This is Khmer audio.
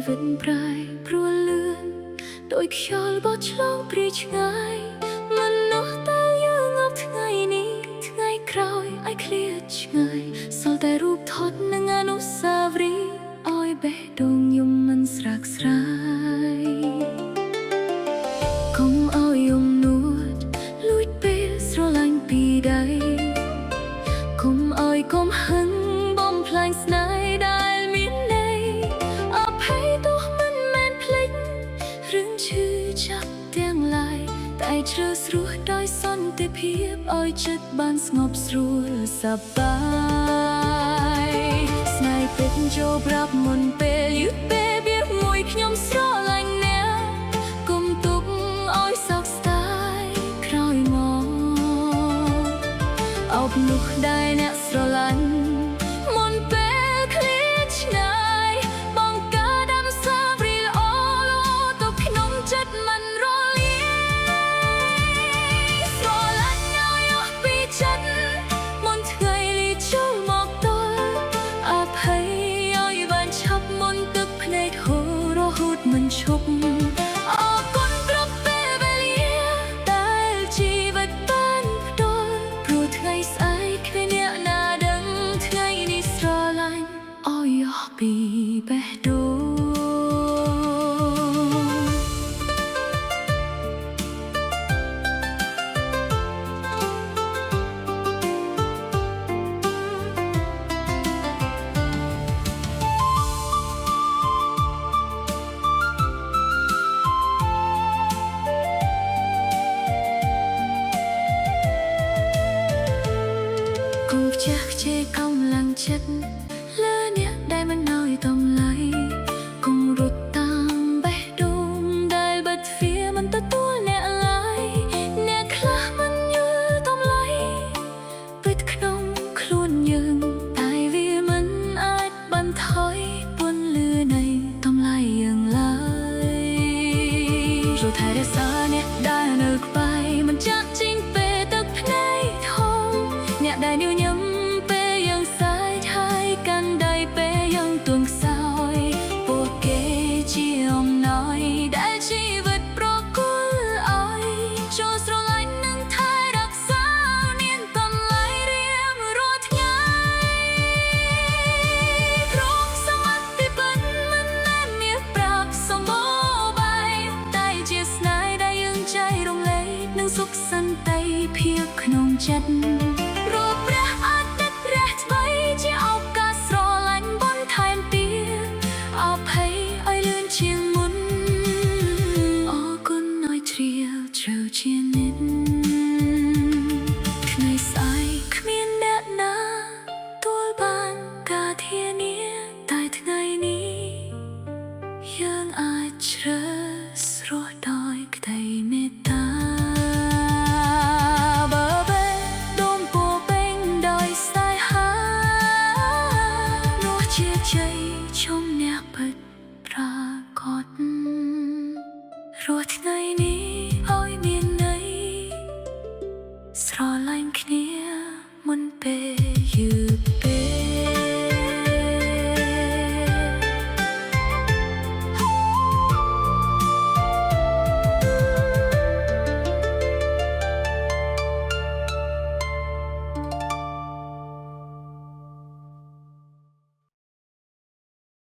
វិតប្រែប្រួលលឿនដោយខ្យល់បោះឆ្លងព្រាឆ្ងាយមនុស្សតែយើងអបថ្ងៃនេះថ្ងៃក្រោយឲ្យឃ្លាតឆ្ងាយសល់តែរូបថតនិងអនុស្សាវរីយ៍ឲ្យបេះដូងយំមិនស្រាកស្រាយកុំឲ្យយំនួតលួចពេលស្រឡាញ់ពីដៃកុំឲ្យកុំហឹងបំផ្លាញស្នេហ៍ដែលមានន័យអភ័យទោសមិនមែនភ្លេចរឿងឈឺចាប់ទាំងឡាយតែជ្រើសស្រួសដោយសន្តិភាពឲ្យចិត្តបានស្ងប់ស្រួលសប្បាយស្នេហ៍ពិតចូលប្រាប់មុនពេលយឺតពេលវាមួយខ្ញុំស្រឡាញ់អ្នកគុំទុកឲ្យសោកស្ដាយក្រោយមកអបនោះដែលអ្នកស្រឡាញ់មុនពេលឃ្លាតឆ្ងាយបង្កើតអនុស្សាវរីយ៍ល្អល្អទៅក្នុងចិត្តមិនរលាយស្រឡាញ់ឲ្យអស់ពីចិត្តមុនថ្ងៃលីចូលមកដល់អភ័យឲ្យបានឆាប់មុនទឹកភ្នែកហូររហូតមិនឈប់អរគុណគ្រប់ពេលវេលាដែលជីវិតបានផ្ដល់ព្រោះថ្ងៃស្អែកគ្មានអ្នកណាដឹងថ្ងៃនេះស្រឡាញ់ឲ្យអស់ពីបេះដូង។ កុំខ្ជះខ្ជាយកម្លាំងចិត្តលើអ្នកដែលមិនឲ្យតម្លៃកុំរត់តាមបេះដូងដែលបិទទ្វារមិនទទួលអ្នកឡើយអ្នកខ្លះមិនយល់តម្លៃពិតក្នុងខ្លួនយើងតែវាមិនអាចបន្ថយពន្លឺនៃតម្លៃយើងឡើយចូលថែរក្សាអ្នកដែលនៅក្បែរមិនចាក់ចេញពេលទឹកភ្នែកធំអ្នកដែលញញឹមពេលយើងសើចហើយកាន់ដៃពេលយើងទន់ខ្សោយពួកគេជាអំណោយដែលជីវិតប្រគល់ឲ្យចូលស្រឡាញ់និងថែរក្សាមានតម្លៃរៀងរាល់ថ្ងៃព្រមសមត្ថពិតមិនមែនមានប្រាក់សម្បូរបែបតែជាស្នេហ៍ដែលយើងចែករំលែកនិងសុខសន្តិភាពក្នុងចិត្តរូបព្រះអាទិត្យរះថ្មីជាឱកាសស្រឡាញ់បន្ថែមទៀតអភ័យឲ្យលឿនជាងមុនអរគុណឲ្យជ្រាលជ្រៅជានិច្ចថ្ងៃស្អែកគ្មានអ្នកណាទួលបានការធានាតែថ្ងៃនេះយើងអាចជ្រើសរស់ដោយក្តីមេត្តាបើបេះដូងពោពេញដោយស្នេហានោះជាជ័យជំនះពិត។